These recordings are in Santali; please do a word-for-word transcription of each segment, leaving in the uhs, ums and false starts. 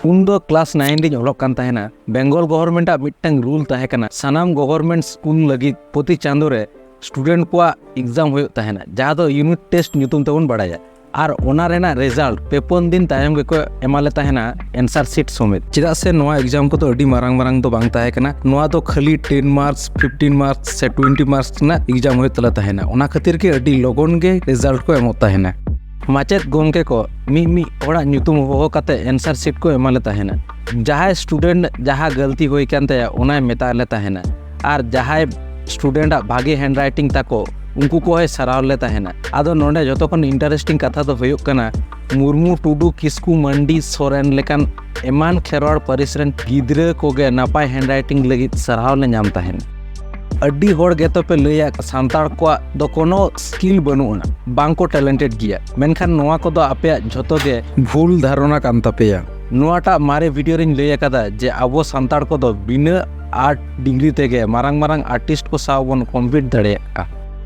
ᱩᱱ ᱫᱚ ᱠᱞᱟᱥ ᱱᱟᱭᱤᱱ ᱨᱤᱧ ᱚᱞᱚᱜ ᱠᱟᱱ ᱛᱟᱦᱮᱱᱟ᱾ ᱵᱮᱝᱜᱚᱞ ᱜᱚᱵᱷᱚᱨᱢᱮᱱᱴ ᱟᱜ ᱢᱤᱫᱴᱟᱝ ᱨᱩᱞ ᱛᱟᱦᱮᱸ ᱠᱟᱱᱟ, ᱥᱟᱱᱟᱢ ᱜᱚᱵᱷᱚᱨᱢᱮᱱᱴ ᱥᱠᱩᱞ ᱞᱟᱹᱜᱤᱫ ᱯᱨᱚᱛᱤ ᱪᱟᱸᱫᱳ ᱨᱮ ᱥᱴᱩᱰᱮᱱᱴ ᱠᱚᱣᱟᱜ ᱮᱠᱡᱟᱢ ᱦᱩᱭᱩᱜ ᱛᱟᱦᱮᱱᱟ, ᱡᱟᱦᱟᱸ ᱫᱚ ᱭᱩᱱᱤᱴ ᱴᱮᱥᱴ ᱧᱩᱛᱩᱢ ᱛᱮᱵᱚᱱ ᱵᱟᱲᱟᱭᱟ᱾ ᱟᱨ ᱚᱱᱟ ᱨᱮᱱᱟᱜ ᱨᱮᱡᱟᱞᱴ ᱯᱮ ᱯᱩᱱ ᱫᱤᱱ ᱛᱟᱭᱚᱢ ᱜᱮᱠᱚ ᱮᱢᱟ ᱞᱮ ᱛᱟᱦᱮᱱᱟ, ᱮᱱᱥᱟᱨ ᱥᱤᱴ ᱥᱚᱢᱮᱛ᱾ ᱪᱮᱫᱟᱜ ᱥᱮ ᱱᱚᱣᱟ ᱮᱠᱡᱟᱢ ᱠᱚᱫᱚ ᱟᱹᱰᱤ ᱢᱟᱨᱟᱝ ᱢᱟᱨᱟᱝ ᱫᱚ ᱵᱟᱝ ᱛᱟᱦᱮᱸ ᱠᱟᱱᱟ᱾ ᱱᱚᱣᱟ ᱫᱚ ᱠᱷᱟᱹᱞᱤ ᱴᱮᱱ ᱢᱟᱨᱠᱥ, ᱯᱷᱤᱯᱴᱤᱱ ᱢᱟᱨᱠᱥ ᱥᱮ ᱴᱩᱭᱮᱱᱴᱤ ᱢᱟᱨᱠᱥ ᱨᱮᱱᱟᱜ ᱮᱠᱡᱟᱢ ᱦᱩᱭᱩᱜ ᱛᱟᱞᱮ ᱛᱟᱦᱮᱱᱟ᱾ ᱚᱱᱟ ᱠᱷᱟᱹᱛᱤᱨ ᱜᱮ ᱟᱹᱰᱤ ᱞᱚᱜᱚᱱ ᱜᱮ ᱨᱮᱡᱟᱞᱴ ᱠᱚ ᱮᱢᱚᱜ ᱛᱟᱦᱮᱱᱟ᱾ ᱢᱟᱪᱮᱫ ᱜᱚᱢᱠᱮ ᱠᱚ ᱢᱤᱫ ᱢᱤᱫ ᱦᱚᱲᱟᱜ ᱧᱩᱛᱩᱢ ᱦᱚᱦᱚ ᱠᱟᱛᱮ ᱮᱱᱥᱟᱨ ᱥᱤᱴ ᱠᱚ ᱮᱢᱟ ᱞᱮ ᱛᱟᱦᱮᱱᱟ᱾ ᱡᱟᱦᱟᱸᱭ ᱥᱴᱩᱰᱮᱱᱴ ᱡᱟᱦᱟᱸ ᱜᱟᱹᱞᱛᱤ ᱦᱩᱭ ᱠᱟᱱ ᱛᱟᱭᱟ, ᱚᱱᱟᱭ ᱢᱮᱛᱟ ᱞᱮ ᱛᱟᱦᱮᱱᱟ᱾ ᱟᱨ ᱡᱟᱦᱟᱸᱭ ᱥᱴᱩᱰᱮᱱᱴ ᱟᱜ ᱵᱷᱟᱜᱮ ᱦᱮᱱᱰ ᱨᱟᱭᱴᱤᱝ ᱛᱟᱠᱚ, ᱩᱱᱠᱩ ᱠᱚ ᱦᱚᱸᱭ ᱥᱟᱨᱦᱟᱣ ᱞᱮ ᱛᱟᱦᱮᱱᱟ᱾ ᱟᱫᱚ ᱱᱚᱰᱮ ᱡᱚᱛᱚ ᱠᱷᱚᱱ ᱤᱱᱴᱟᱨᱮᱥᱴᱤᱝ ᱠᱟᱛᱷᱟ ᱫᱚ ᱦᱩᱭᱩᱜ ᱠᱟᱱᱟ, ᱢᱩᱨᱢᱩ, ᱴᱩᱰᱩ, ᱠᱤᱥᱠᱩ, ᱢᱟᱱᱰᱤ, ᱥᱚᱨᱮᱱ ᱞᱮᱠᱟᱱ ᱮᱢᱟᱱ ᱠᱷᱮᱨᱣᱟᱲ ᱯᱟᱹᱨᱤᱥ ᱨᱮᱱ ᱜᱤᱫᱽᱨᱟᱹ ᱠᱚᱜᱮ ᱱᱟᱯᱟᱭ ᱦᱮᱱᱰ ᱨᱟᱭᱴᱤᱝ ᱞᱟᱹᱜᱤᱫ ᱥᱟᱨᱦᱟᱣ ᱞᱮ ᱧᱟᱢ ᱛᱟᱦᱮᱱ᱾ ᱟᱹᱰᱤ ᱦᱚᱲ ᱜᱮᱛᱚ ᱯᱮ ᱞᱟᱹᱭᱟ, ᱥᱟᱱᱛᱟᱲ ᱠᱚᱣᱟᱜ ᱫᱚ ᱠᱳᱱᱳ ᱥᱠᱤᱞ ᱵᱟᱹᱱᱩᱜᱼᱟ, ᱵᱟᱝ ᱠᱚ ᱴᱮᱞᱮᱱᱴᱮᱰ ᱜᱮᱭᱟ᱾ ᱢᱮᱱᱠᱷᱟᱱ ᱱᱚᱣᱟ ᱠᱚᱫᱚ ᱟᱯᱮᱭᱟᱜ ᱡᱷᱚᱛᱚ ᱜᱮ ᱵᱷᱩᱞ ᱫᱷᱟᱨᱚᱱᱟ ᱠᱟᱱ ᱛᱟᱯᱮᱭᱟ᱾ ᱱᱚᱣᱟᱴᱟᱜ ᱢᱟᱨᱮ ᱵᱷᱤᱰᱤᱭᱳ ᱨᱤᱧ ᱞᱟᱹᱭ ᱟᱠᱟᱫᱟ ᱡᱮ ᱟᱵᱚ ᱥᱟᱱᱛᱟᱲ ᱠᱚᱫᱚ ᱵᱤᱱᱟᱹ ᱟᱨᱴ ᱰᱤᱜᱽᱨᱤ ᱛᱮᱜᱮ ᱢᱟᱨᱟᱝ ᱢᱟᱨᱟᱝ ᱟᱨᱴᱤᱥᱴ ᱠᱚ ᱥᱟᱶ ᱵᱚᱱ ᱠᱚᱢᱯᱤᱴ ᱫᱟᱲᱮᱭᱟᱜᱼᱟ᱾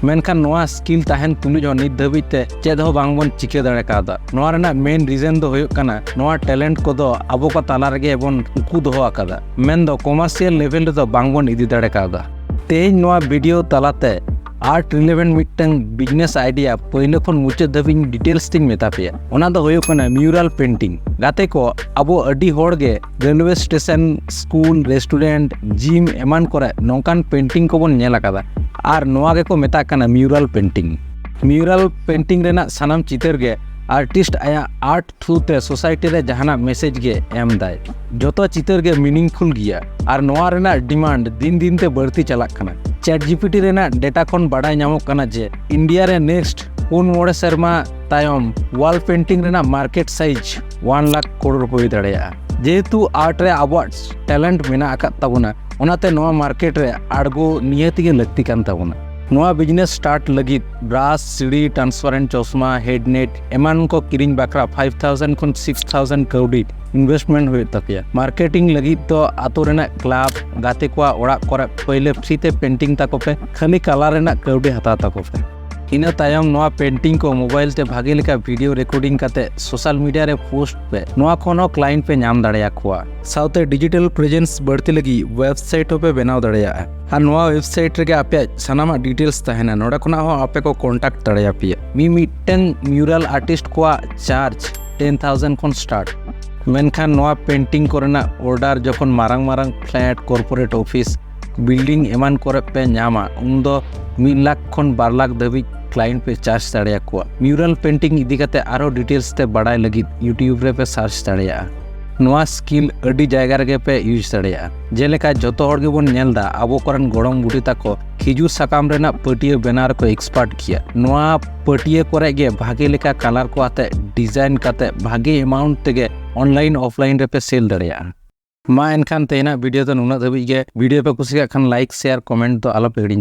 ᱢᱮᱱᱠᱷᱟᱱ ᱱᱚᱣᱟ ᱥᱠᱤᱞ ᱛᱟᱦᱮᱱ ᱛᱩᱞᱩᱡ ᱦᱚᱸ ᱱᱤᱛ ᱫᱷᱟᱹᱵᱤᱡ ᱛᱮ ᱪᱮᱫ ᱦᱚᱸ ᱵᱟᱝ ᱵᱚᱱ ᱪᱤᱠᱟᱹ ᱫᱟᱲᱮ ᱠᱟᱣᱫᱟ᱾ ᱱᱚᱣᱟ ᱨᱮᱱᱟᱜ ᱢᱮᱱ ᱨᱤᱡᱚᱱ ᱫᱚ ᱦᱩᱭᱩᱜ ᱠᱟᱱᱟ, ᱱᱚᱣᱟ ᱴᱮᱞᱮᱱᱴ ᱠᱚᱫᱚ ᱟᱵᱚ ᱠᱚ ᱛᱟᱞᱟ ᱨᱮᱜᱮ ᱵᱚᱱ ᱩᱠᱩ ᱫᱚᱦᱚ ᱟᱠᱟᱫᱟ, ᱢᱮᱱᱫᱚ ᱠᱚᱢᱟᱨᱥᱤᱭᱟᱞ ᱞᱮᱵᱮᱞ ᱨᱮᱫᱚ ᱵᱟᱝ ᱵᱚᱱ ᱤᱫᱤ ᱫᱟᱲᱮ ᱠᱟᱣᱫᱟ᱾ ᱛᱮᱦᱮᱧ ᱱᱚᱣᱟ ᱵᱷᱤᱰᱤᱭᱳ ᱛᱟᱞᱟᱛᱮ ᱟᱨᱴ ᱨᱤᱞᱮᱵᱷᱮᱱᱴ ᱢᱤᱫᱴᱟᱝ ᱵᱤᱡᱽᱱᱮᱥ ᱟᱭᱰᱤᱭᱟ ᱯᱳᱭᱞᱳ ᱠᱷᱚᱱ ᱢᱩᱪᱟᱹᱫ ᱫᱷᱟᱹᱵᱤᱡ ᱤᱧ ᱰᱤᱴᱮᱞᱥ ᱛᱤᱧ ᱢᱮᱛᱟ ᱯᱮᱭᱟ᱾ ᱚᱱᱟ ᱫᱚ ᱦᱩᱭᱩᱜ ᱠᱟᱱᱟ ᱢᱤᱭᱩᱨᱟᱞ ᱯᱮᱱᱴᱤᱝ᱾ ᱜᱟᱛᱮ ᱠᱚ, ᱟᱵᱚ ᱟᱹᱰᱤ ᱦᱚᱲ ᱜᱮ railway station, school, restaurant, gym ᱮᱢᱟᱱ ᱠᱚᱨᱮ ᱱᱚᱝᱠᱟᱱ ᱯᱮᱱᱴᱤᱝ ᱠᱚᱵᱚᱱ ᱧᱮᱞ ᱟᱠᱟᱫᱟ᱾ ᱟᱨ ᱱᱚᱣᱟ ᱜᱮᱠᱚ ᱢᱮᱛᱟᱜ ᱠᱟᱱᱟ ᱢᱤᱭᱩᱨᱟᱞ ᱯᱮᱱᱴᱤᱝ᱾ ᱢᱤᱭᱩᱨᱟᱞ ᱯᱮᱱᱴᱤᱝ ᱨᱮᱱᱟᱜ ᱥᱟᱱᱟᱢ ᱪᱤᱛᱟᱹᱨ ᱜᱮ ᱟᱨᱴᱤᱥᱴ ᱟᱭᱟᱜ ᱟᱨᱴ ᱛᱷᱨᱩ ᱛᱮ ᱥᱳᱥᱟᱭᱴᱤ ᱨᱮ ᱡᱟᱦᱟᱱᱟᱜ ᱢᱮᱥᱮᱡᱽ ᱜᱮ ᱮᱢ ᱫᱟᱭ᱾ ᱡᱚᱛᱚ ᱪᱤᱛᱟᱹᱨ ᱜᱮ ᱢᱤᱱᱤᱝᱯᱷᱩᱞ ᱜᱮᱭᱟ ᱟᱨ ᱱᱚᱣᱟ ᱨᱮᱱᱟᱜ ᱰᱤᱢᱟᱱᱰ ᱫᱤᱱ ᱫᱤᱱ ᱛᱮ ᱵᱟᱹᱲᱛᱤ ᱪᱟᱞᱟᱜ ᱠᱟᱱᱟ᱾ ᱪᱮᱴ ᱡᱤᱯᱤᱴᱤ ᱨᱮᱱᱟᱜ ᱰᱮᱴᱟ ᱠᱷᱚᱱ ᱵᱟᱰᱟᱭ ᱧᱟᱢᱚᱜ ᱠᱟᱱᱟ ᱡᱮ ᱤᱱᱰᱤᱭᱟ ᱨᱮ ᱱᱮᱠᱥᱴ ᱯᱩᱱ ᱢᱚᱬᱮ ᱥᱮᱨᱢᱟ ᱛᱟᱭᱚᱢ ᱣᱟᱞ ᱯᱮᱱᱴᱤᱝ ᱨᱮᱱᱟᱜ market size one lakh crore ᱦᱩᱭ ᱫᱟᱲᱮᱭᱟᱜᱼᱟ᱾ ᱡᱮᱦᱮᱛᱩ ᱟᱨᱴ ᱨᱮ ᱟᱵᱚᱣᱟᱜ ᱴᱮᱞᱮᱱᱴ ᱢᱮᱱᱟᱜ ᱟᱠᱟᱫ ᱛᱟᱵᱚᱱᱟ, ᱚᱱᱟᱛᱮ ᱱᱚᱣᱟ ᱢᱟᱨᱠᱮᱴ ᱨᱮ ᱟᱬᱜᱚ ᱱᱤᱦᱟᱹᱛ ᱜᱮ ᱞᱟᱹᱠᱛᱤ ᱠᱟᱱ ᱛᱟᱵᱚᱱᱟ᱾ ᱱᱚᱣᱟ ᱵᱤᱡᱽᱱᱮᱥ ᱥᱴᱟᱨᱴ ᱞᱟᱹᱜᱤᱫ ᱵᱨᱟᱥ, ᱥᱤᱲᱤ, ᱴᱨᱟᱱᱥᱯᱟᱨᱮᱱᱴ ᱪᱚᱥᱢᱟ, ᱦᱮᱰᱱᱮᱴ ᱮᱢᱟᱱ ᱠᱚ ᱠᱤᱨᱤᱧ ᱵᱟᱠᱷᱨᱟ ᱯᱷᱟᱭᱤᱵᱷ ᱛᱷᱟᱣᱡᱮᱱᱰ ᱠᱷᱚᱱ ᱥᱤᱠᱥ ᱛᱷᱟᱣᱡᱮᱱᱰ ᱠᱟᱹᱣᱰᱤ ᱤᱱᱵᱷᱮᱥᱴᱢᱮᱱᱴ ᱦᱩᱭᱩᱜ ᱛᱟᱯᱮᱭᱟ᱾ ᱢᱟᱨᱠᱮᱴᱤᱝ ᱞᱟᱹᱜᱤᱫ ᱫᱚ ᱟᱛᱳ ᱨᱮᱱᱟᱜ ᱠᱞᱟᱵᱽ, ᱜᱟᱛᱮ ᱠᱚᱣᱟᱜ ᱚᱲᱟᱜ ᱠᱚᱨᱮ ᱯᱳᱭᱞᱳ ᱯᱷᱨᱤ ᱛᱮ ᱯᱮᱱᱴᱤᱝ ᱛᱟᱠᱚ ᱯᱮ, ᱠᱷᱟᱹᱞᱤ ᱠᱟᱞᱟᱨ ᱨᱮᱱᱟᱜ ᱠᱟᱹᱣᱰᱤ ᱦᱟᱛᱟᱣ ᱛᱟᱠᱚ ᱯᱮ᱾ ᱤᱱᱟᱹ ᱛᱟᱭᱚᱢ ᱱᱚᱣᱟ ᱯᱮᱱᱴᱤᱝ ᱠᱚ ᱢᱳᱵᱟᱭᱤᱞ ᱛᱮ ᱵᱷᱟᱜᱮ ᱞᱮᱠᱟ ᱵᱷᱤᱰᱤᱭᱳ ᱨᱮᱠᱚᱨᱰᱤᱝ ᱠᱟᱛᱮ ᱥᱳᱥᱟᱞ ᱢᱤᱰᱤᱭᱟ ᱨᱮ ᱯᱳᱥᱴ ᱯᱮ᱾ ᱱᱚᱣᱟ ᱠᱷᱚᱱ ᱦᱚᱸ ᱠᱞᱟᱭᱮᱱᱴ ᱯᱮ ᱧᱟᱢ ᱫᱟᱲᱮᱭᱟᱠᱚᱣᱟ᱾ ᱥᱟᱶᱛᱮ ᱰᱤᱡᱤᱴᱟᱞ ᱯᱨᱮᱡᱮᱱᱥ ᱵᱟᱹᱲᱛᱤ ᱞᱟᱹᱜᱤᱫ ᱣᱮᱵᱥᱟᱭᱤᱴ ᱦᱚᱸᱯᱮ ᱵᱮᱱᱟᱣ ᱫᱟᱲᱮᱭᱟᱜᱼᱟ᱾ ᱟᱨ ᱱᱚᱣᱟ ᱣᱮᱵᱥᱟᱭᱤᱴ ᱨᱮᱜᱮ ᱟᱯᱮᱭᱟᱜ ᱥᱟᱱᱟᱢᱟᱜ ᱰᱤᱴᱮᱞᱥ ᱛᱟᱦᱮᱱᱟ᱾ ᱱᱚᱰᱮ ᱠᱷᱚᱱᱟᱜ ᱦᱚᱸ ᱟᱯᱮ ᱠᱚ ᱠᱚᱱᱴᱟᱠᱴ ᱫᱟᱲᱮᱭᱟᱯᱮᱭᱟ᱾ ᱢᱤ ᱢᱤᱫᱴᱟᱝ ᱢᱤᱭᱩᱨᱟᱞ ᱟᱨᱴᱤᱥᱴ ᱠᱚᱣᱟᱜ ᱪᱟᱨᱡᱽ ᱴᱮᱱ ᱛᱷᱟᱣᱡᱮᱱᱰ ᱠᱷᱚᱱ ᱥᱴᱟᱨᱴ᱾ ᱢᱮᱱᱠᱷᱟᱱ ᱱᱚᱣᱟ ᱯᱮᱱᱴᱤᱝ ᱠᱚᱨᱮᱱᱟᱜ ᱚᱨᱰᱟᱨ ᱡᱚᱠᱷᱚᱱ ᱢᱟᱨᱟᱝ ᱢᱟᱨᱟᱝ ᱯᱷᱞᱮᱴ, ᱠᱚᱨᱯᱳᱨᱮᱴ ᱚᱯᱷᱤᱥ, ᱵᱤᱞᱰᱤᱝ ᱮᱢᱟᱱ ᱠᱚᱨᱮ ᱯᱮ ᱧᱟᱢᱟ, ᱩᱱᱫᱚ ᱢᱤᱫ ᱞᱟᱠᱷ ᱠᱷᱚᱱ ᱵᱟᱨ ᱞᱟᱠᱷ ᱫᱷᱟᱹᱵᱤᱡ ᱠᱞᱟᱭᱮᱱᱴ ᱯᱮ ᱪᱟᱨᱡᱽ ᱫᱟᱲᱮᱭᱟᱠᱚᱣᱟ᱾ ᱢᱤᱭᱩᱨᱟᱞ ᱯᱮᱱᱴᱤᱝ ᱤᱫᱤ ᱠᱟᱛᱮ ᱟᱨᱦᱚᱸ ᱰᱤᱴᱮᱞᱥ ᱛᱮ ᱵᱟᱲᱟᱭ ᱞᱟᱹᱜᱤᱫ YouTube ᱨᱮᱯᱮ ᱥᱟᱨᱪ ᱫᱟᱲᱮᱭᱟᱜᱼᱟ᱾ ᱱᱚᱣᱟ ᱥᱠᱤᱞ ᱟᱹᱰᱤ ᱡᱟᱭᱜᱟ ᱨᱮᱜᱮ ᱯᱮ ᱤᱭᱩᱡᱽ ᱫᱟᱲᱮᱭᱟᱜᱼᱟ᱾ ᱡᱮᱞᱮᱠᱟ ᱡᱚᱛᱚ ᱦᱚᱲ ᱜᱮᱵᱚᱱ ᱧᱮᱞ ᱮᱫᱟ, ᱟᱵᱚ ᱠᱚᱨᱮᱱ ᱜᱚᱲᱚᱢ ᱵᱩᱰᱷᱤ ᱛᱟᱠᱚ ᱠᱷᱤᱡᱩᱨ ᱥᱟᱠᱟᱢ ᱨᱮᱱᱟᱜ ᱯᱟᱹᱴᱤᱭᱟᱹ ᱵᱮᱱᱟᱣ ᱨᱮᱠᱚ ᱮᱠᱥᱯᱟᱨᱴ ᱜᱮᱭᱟ᱾ ᱱᱚᱣᱟ ᱯᱟᱹᱴᱤᱭᱟᱹ ᱠᱚᱨᱮ ᱜᱮ ᱵᱷᱟᱜᱮ ᱞᱮᱠᱟ ᱠᱟᱞᱟᱨ ᱠᱚ ᱟᱛᱮ ᱰᱤᱡᱟᱭᱤᱱ ᱠᱟᱛᱮ ᱵᱷᱟᱜᱮ ᱮᱢᱟᱣᱩᱱᱴ ᱛᱮᱜᱮ ᱚᱱᱞᱟᱭᱤᱱ ᱚᱯᱷᱞᱟᱭᱤᱱ ᱨᱮᱯᱮ ᱥᱮᱞ ᱫᱟᱲᱮᱭᱟᱜᱼᱟ᱾ ᱢᱟ ᱮᱱᱠᱷᱟᱱ ᱛᱮᱦᱮᱧᱟᱜ ᱵᱷᱤᱰᱤᱭᱳ ᱫᱚ ᱱᱩᱱᱟᱹᱜ ᱫᱷᱟᱹᱵᱤᱡ ᱜᱮ᱾ ᱵᱷᱤᱰᱤᱭᱳ ᱯᱮ ᱠᱩᱥᱤᱭᱟᱜ ᱠᱷᱟᱱ ᱞᱟᱭᱤᱠ, ᱥᱮᱭᱟᱨ, ᱠᱚᱢᱮᱱᱴ ᱫᱚ ᱟᱞᱚᱯᱮ ᱦᱤᱲᱤᱧᱟ᱾